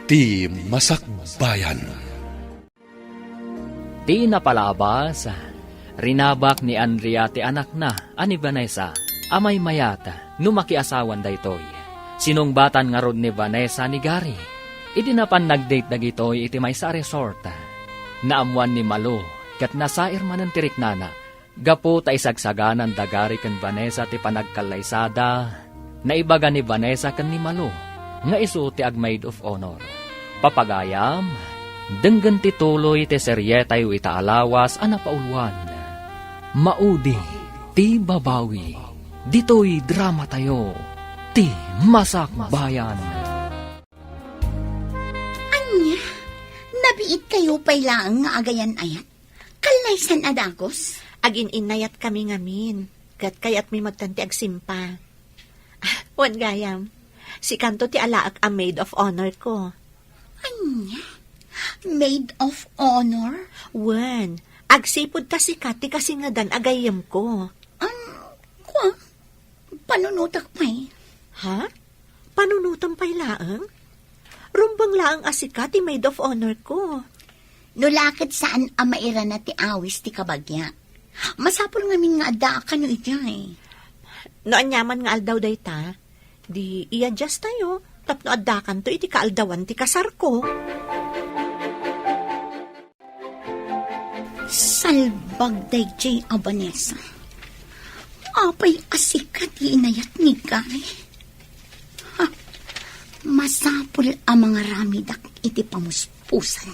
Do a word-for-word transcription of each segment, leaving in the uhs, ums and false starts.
Ti Masakbayan. Ti napalabas, rinabak ni Andrea ti anakna a ni Vanessa a maymayat no makiasawan daytoy. Sinungbatan ngarud ni Vanessa ni Gary. Idi napan nag-date dagitoy iti maysa a resort, naammoan ni Malu ket nasair manen ti riknana. Gapu ta isagsagananda Gary ken Vanessa ti panagkallaysada, naibaga ni Vanessa ken ni Malu nga isu ti ag-maid of honor. Papagayam, denggen ti tuloy ti serietayo ita a lawas a napauluan, Maudi ti Babawi. Ditoy dramatayo, Ti Masakbayan. Ania? Nabiitkayo pay laeng nga agayan-ayat? Kallaysan a dagus? Agin-innayatkami ngamin, ket kayatmi met ti agsimpa. Ah, wen gayam, sikanto ti alaek a maid of honor ko. Ania? Maid of honor? Wen, agsipud ta sika ti kasingedan a gayyemko. An, kua? Panunotak pay. Ha? Panunotam pay laeng? Rumbeng laeng a sika ti maid of honor ko. No la ket saan a mairana ti awis ti kabagia, masapul ngamin nga addaak kano idiay. No aniaman nga aldaw dayta, di i-adjust tayo tapno addakanto iti kaaldawan ti kasarko. Salbag daydiay a Vanessa. Apay a sika ti inayat ni Gary? Ha? Masapul a mangaramidak iti pamuspusan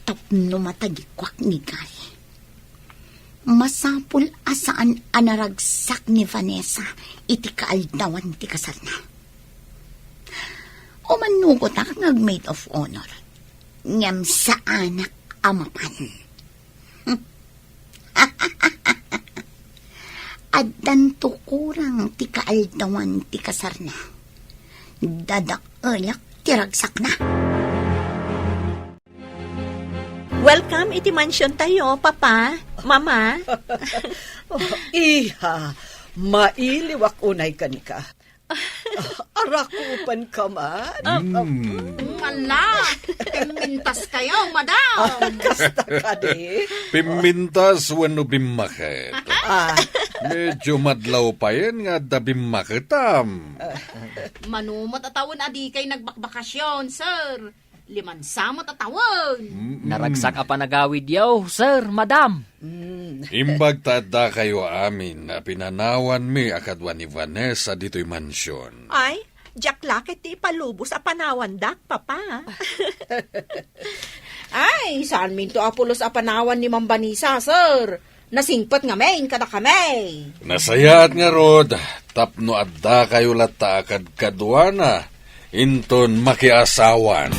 tapno matagikuak ni Gary. Masapul a saan a naragsak ni Vanessa iti kaaldawan ti kasarna. Umannugotak nga ag-maid of honor, ngem saanak a mapan. Addanto kurang ti kaaldawan ti kasarna. Dadaelak ti ragsakna. Welcome iti mansion tayo, Papa, Mama. Oh, iha, mailiwak unay kanika. Arakupanka man? Mm. Ala, pimmintas kayo, madam. Ah, kasta kadi? Pimmintas wenno bimmaket? Ah. Medyo madlaw payen nga adda bimmaketam. Mano met a tawen a dikay nagbakbakasyon, sir. Limansa met a tawen. Mm-mm. Naragsak a panagawidyo, sir, madam. Mm. Imbag ta addakayo amin a pinanawanmi a kadua ni Vanessa ditoy mansion. Ay, diak la ket ti ipalubos a panawandak, Papa. Ay, saanminto a pulos a panawan ni Ma'am Vanessa, sir. Nasingpet ngamin kadakami. Nasayaat ngarud, tapno addakayo latta a kadkaduana inton makiasawan.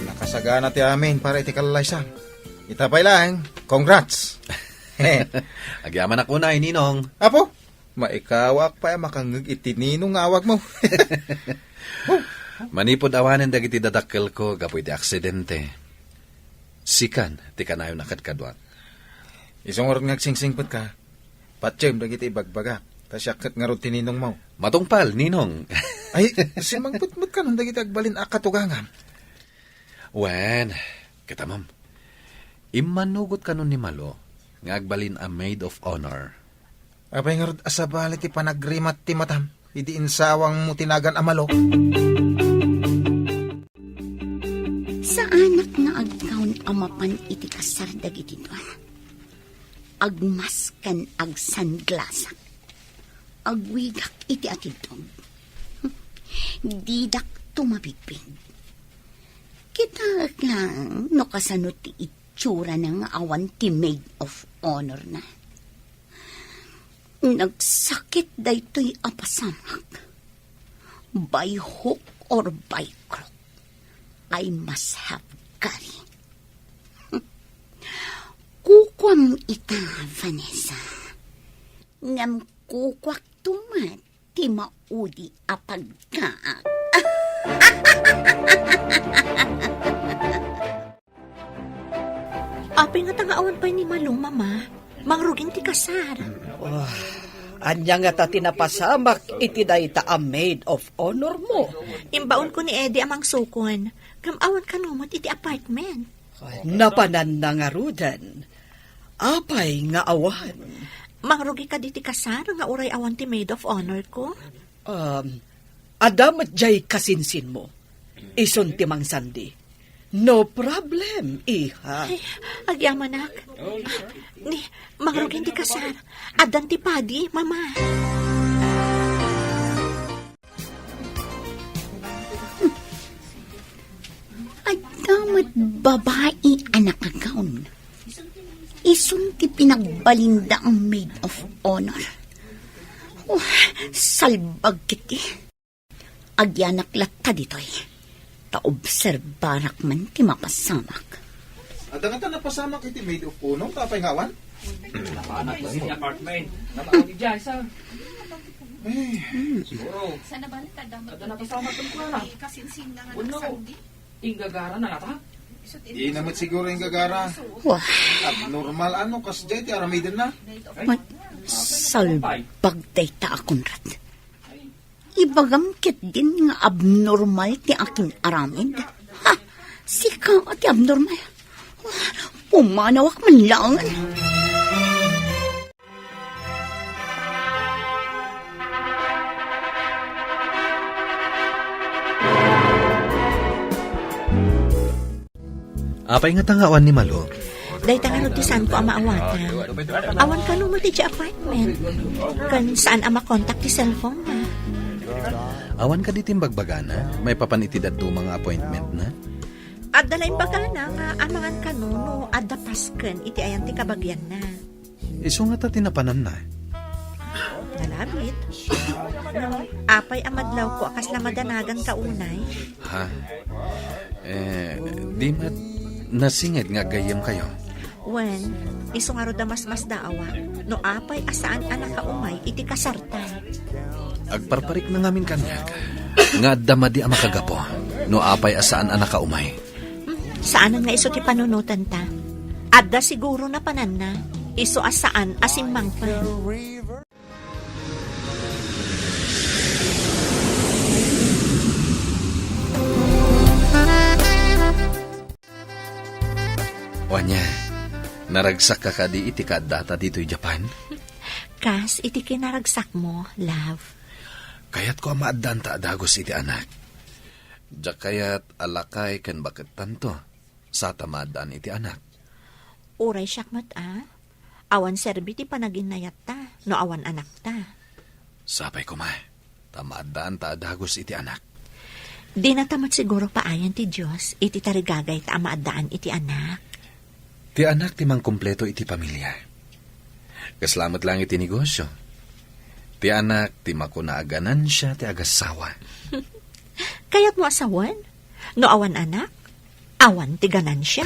Nakasagana ti amin para iti kallaysam. Ita pay laeng, congrats! Agyamanak unay, Ninong. Apo, maikawak pay a makangngeg iti Ninong nga awagmo. Manipud awanen dagiti dadakkelko gapu iti aksidente, sikan ti kanayon a kadkaduak. Isu ngarud nga agsingsingpetka, patiem dagiti ibagbagak, ta siak ket ngarud ti ninongmo. Matungpal, Ninong. Ay, simmangpet met kanon dagiti agbalin a katugangam. Wen, kitamam, immanugot kanon ni Malo nga agbalin a maid of honor. Apay ngarud a sabali ti panagrimat ti matam idi insawangmo ti nagan a Malo? Saanak nga agkaon a mapan iti kasar dagiti dua. Agmas ken agsanglasak. Agwigak iti atidog. Didak tumabigpig. Kitaek lang no kasano ti itsurana nga awan ti maid of honor na. Nagsakit daytoy a pasamak. By hook or by crook, I must have Gary. Kukuam ita, Vanessa. Ngem kukuak tumet ti maudi a pagkaak. Apay ngata nga awan pay ni Malo, Mama? Mangrugin ti kasar. Ah, Ania ngata ti napasamak iti dayta a maid of honor mo? Imbaonko ni Eddie a mangsukon. Ngem awan kano met iti apartment. Napananna ngaruden. Apay nga awan? Mangrugi kadi ti kasar nga uray awan ti maid of honor ko? Um, adda met diay kasinsinmo. Isun ti mangsandi. No problem, iha. Ay, agyamanak. Ni, mangrugi ti kasar. Addan ti padi, mama. Adda met babai a nakagawn. Isun ti pinagbalinda a maid of honor. Oh, salbag kiti. Agyanak latta ditoy. Ta obserbarak man ti mapasamak. Adda ngata napasamak iti maid of honor, ta apay nga awan? Napanak iti apartment. Namaon ni Jai, sir. Eh. Siguro. Adda napasamak ken kuana. Wenno, inggagara na ngata? Dina met siguro inggagara. Wah. Abnormal ano, kasdiay ti aramidenna? Ay. Salbag dayta a Conrad. Ibagam ketdin nga abnormal ti akin-aramid. Ha? Sika ti abnormal. Pumanawak man laeng. Apay ngata nga awan ni Malo? Dayta ngarud ti saanko a maawatan. Awan kano met idiay apartment. Ken saan a makontak ti cellphone na. Awan kadi ti imbagbagana maipapan iti dadduma nga appointment na? Adda la imbagana nga amangan kano no adda pasken iti ayan ti kabagianna. Isu ngata ti napananna. Nalabit. Apay a madlawko a kasla madanagan ka unay? Ha? Eh, di met nasinged nga aggayyemkayo? Wen, isu ngarud a masmasdaawak no apay a saan a nakaumay iti kasarta. Agparparikna ngamin kaniak nga adda madi a makagapu no apay a saan a nakaumay. Hmm, saanen nga isu ti panunotanta. Adda siguro napananna, isu a saan a simmangpet. O ania, naragsakka kadi iti kaaddata ditoy Japan? Kas iti kinaragsakmo, love. Kayatko a maaddaanta a dagus iti anak. Diak kayat a lakay ken bakettanto, sa ta maaddaan iti anak. Uray siak met a, awan serbi ti panaginnayatta no awan anakta. Sapay koma, ta maaddaanta a dagus iti anak. Dinata met siguro paayan ti Dios iti tarigagayta a maaddaan iti anak. Ti anak ti mangkumpleto iti pamilia. Kasla met laeng iti negosio. Ti anak ti makuna a ganansia ti agassawa. Kayatmo a sawen? No awan anak, awan ti ganansia.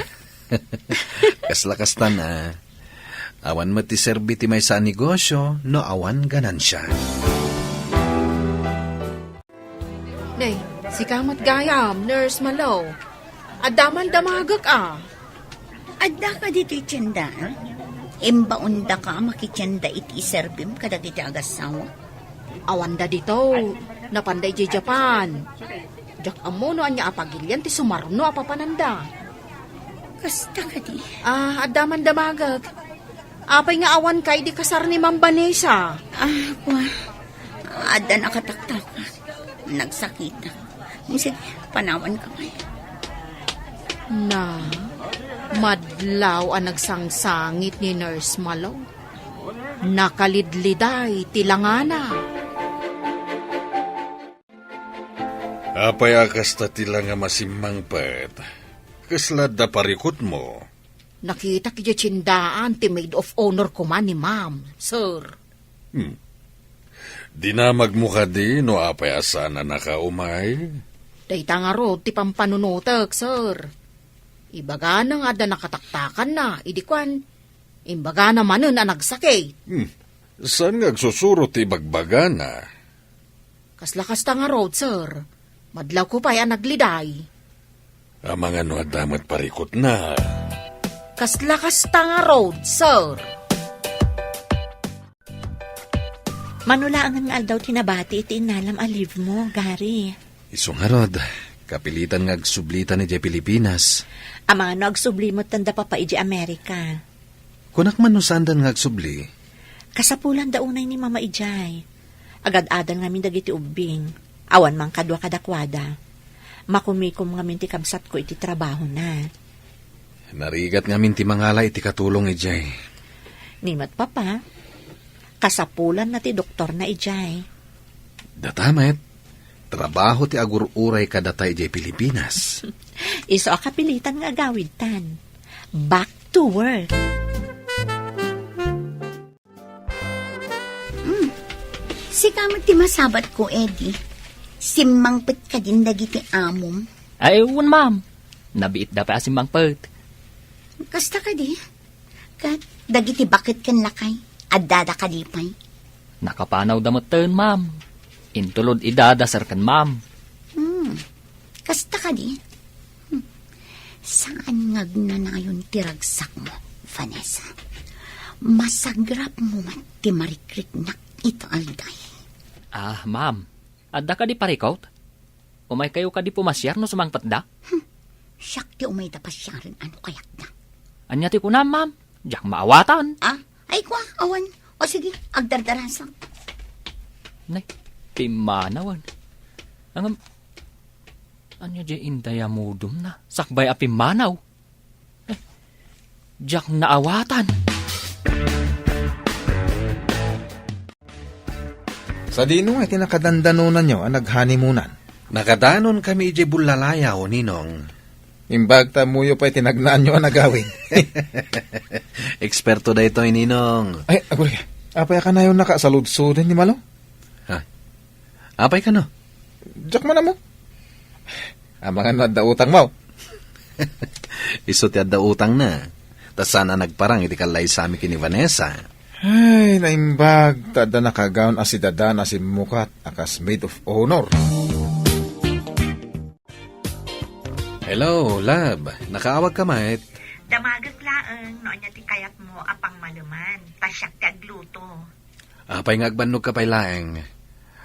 Kasla kastan a. Awan met ti serbi ti maysa a negosio no awan ganansia. Nay, sika met gayam, Nurse Malo. Adda man damagek a. Adda ka ditoy tienda? Imbaondaka a makitienda iti iserbim kadagiti agassawa? Awanda dito. Napanda idiay Japan. Diak ammo no ania a pagilian ti sumarno a papananda. Kasta kadi? Ah, adda man damagek. Apay nga awanka idi kasar ni Ma'am Vanessa? Ah, kua. Adda nakataktak. Nagsakitak. Sige, panawanka pay. Na, madlaw a nagsangsangit ni Nurse Malo. Nakalidliday ti langana. Apay a kasta ti langam a simmangpet? Kasla adda parikutmo? Nakitak idiay tiendaan ti maid of honor koma ni Ma'am, sir. Hmm. Dinamagmo kadi no apay a saan a nakaumay? Dayta ngarud ti pampanunotek, sir. Ibagana nga adda nakataktakanna, idi kuan, imbagana manen a nagsakit. Hmm. Saan nga agsusuro ti ibagbagana? Kasla kasta ngarud, sir. Madlawko pay a nagliday. Amangan no adda met parikutna. Kasla kasta ngarud, sir. Mano laengen nga aldaw ti nabati iti innalam a leave mo, Gary? Isu ngarud, kapilitan nga agsublitan idiay Pilipinas. Amangan no agsubli metten da Papa idiay Amerika. Kunak man no saandan nga agsubli? Kasapulan da unay ni Mama idiay. Agad-adal ngamin dagiti ubbing. Awan man kadua kadakuada. Makumikom ngamin ti kabsatko iti trabahona. Narigat ngamin ti mangala iti katulong idiay. Ni met, Papa, kasapulanna ti doktorna idiay. Data met, trabaho ti agur-uray kadata idiay Pilipinas. Isu a kapilitan nga agawidtan. Back to work. Hmm. Sika met ti masabatko, Eddie. Simmangpet kadin dagiti amom? Ay, wen, ma'am. Nabiitda pay a simmangpet. Kasta kadi? Ket dagiti baket ken lakay, addada kadi pay? Nakapanawda metten, ma'am. Intulod ida da serken, ma'am. Hmm. Kasta kadi? Hmm. Saan nga agnanayon ti ragsakmo, Vanessa. Masagrapmo met ti marikriknak ita aldaw. Ah, ma'am. Adda kadi parikut? Umaykayo kadi pumasiar no sumangpetda? Hmm. Siak ti umayda pasiaren a no kayatda. Ania ti kunam, ma'am? Diak maawatan. Ah? Ay, kua, awan. O sige, agdardarasak. Nay, pimmanawan. Ngem, ania diay indayamudumna? Sakbay a pimmanaw. Eh, diak naawatan. Sadino nga iti nakadandanonanyo a naghanimonan? Nakadanonkami idiay Bulalayaw, Ninong. Imbag ta ammoyo pay ti nagnaanyo a nagawid. Eksperto daytoy, Ninong. Ay, aguray. Apay a kanayonnaka a saludsoden ni Malo? Ha? Apay kano? Diak man ammo. Amangan no adda utangmo. Isu ti adda utangna. Ta saan a nagparang iti kallaysami ken ni Vanessa. Ay, naimbag, ta adda nakagaon a sidadan a simmukat a kas maid of honor. Hello, love. Nakaawag ka met? Damagek laeng no ania ti kayatmo a pangmaleman. Ta siak ti agluto. Apay nga agbannogka pay laeng?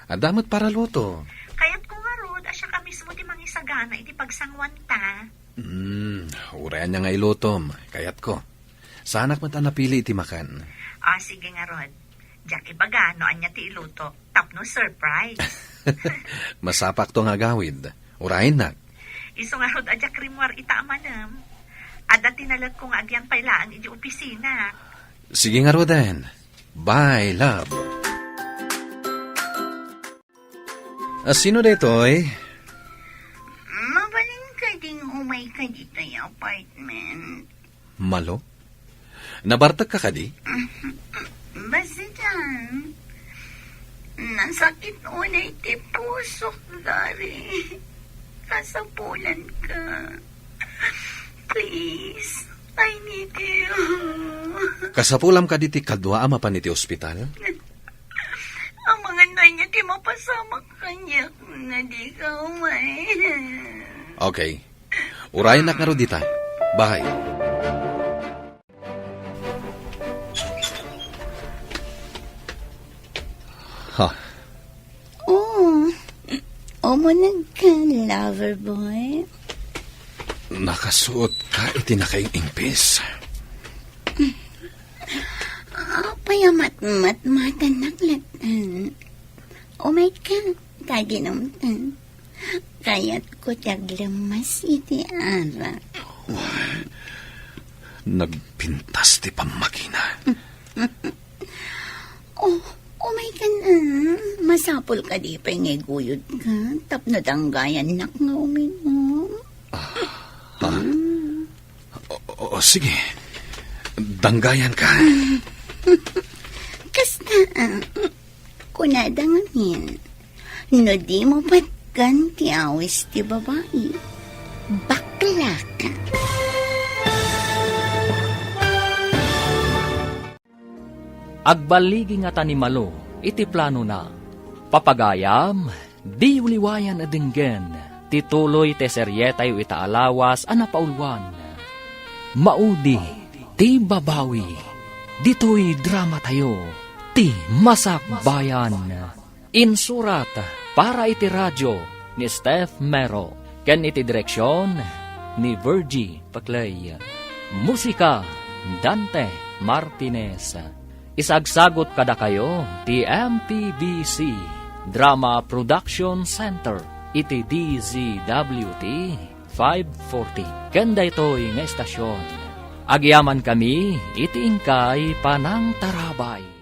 Adda met paraluto. Kayatko ngarud a siak a mismo ti mangisagana iti pagsanguanta. Hmm, uray ania nga ilutom, kayatko. Saanak met a napili iti makan. Ah, sige ngarud. Diak ibaga no ania ti iluto, tapno surprise. Masapakto nga agawid. Urayennak. Isu ngarud a diak rimmuar ita a manem. Adda ti naletko nga agyan pay laeng iti opisina. Sige ngaruden. Bye, love. A, sino daytoy? Mabalin kading umayka ditoy apartment? Malo? Nabartekka kadi? Basta dian. Nasakit unay ti pusok, Gary. Kasapulanka. Please, I need you. Kasapulam kadi ti kadua a mapan iti ospital? Amangan no ania ti mapasamak kaniak no dika umay. Okay. Urayennak ngarud dita. Bye. Ha? Oh, umuneg ka, lover boy. Nakasuot ka iti nakaing-ingpis. Apay a matmatmatannak latta. Umay ka, ta aginumta. Kayatko ti aglemmas iti arak. Nagpintas ti pammagina. Oh, umay ka na. Masapul kadi pay nga iguyod ka tapno danggayannak nga uminom. Ah, ha? Mm. O, o, o, sige. Danggayan ka. Kasta, ah, kunada ngamin, no di mo patgan ti awis ti babai, bakla ka. Agballigi ngata ni Malo iti planona. Papagayam, diyo liwayan a denggen ti tuloy ti serietayo ita a lawas a napauluan. Maudi ti babawi ditoy dramatayo. Ti Masakbayan. Insurat para iti radio ni Steph Mero ken iti direksion ni Virgie Paclay. Musika, Dante Martinez. Isagsagut kadakayo ti M P B C Drama Production Center iti D Z W T five forty. Ken daytoy nga estasion, agyamankami iti inkay panangtarabay.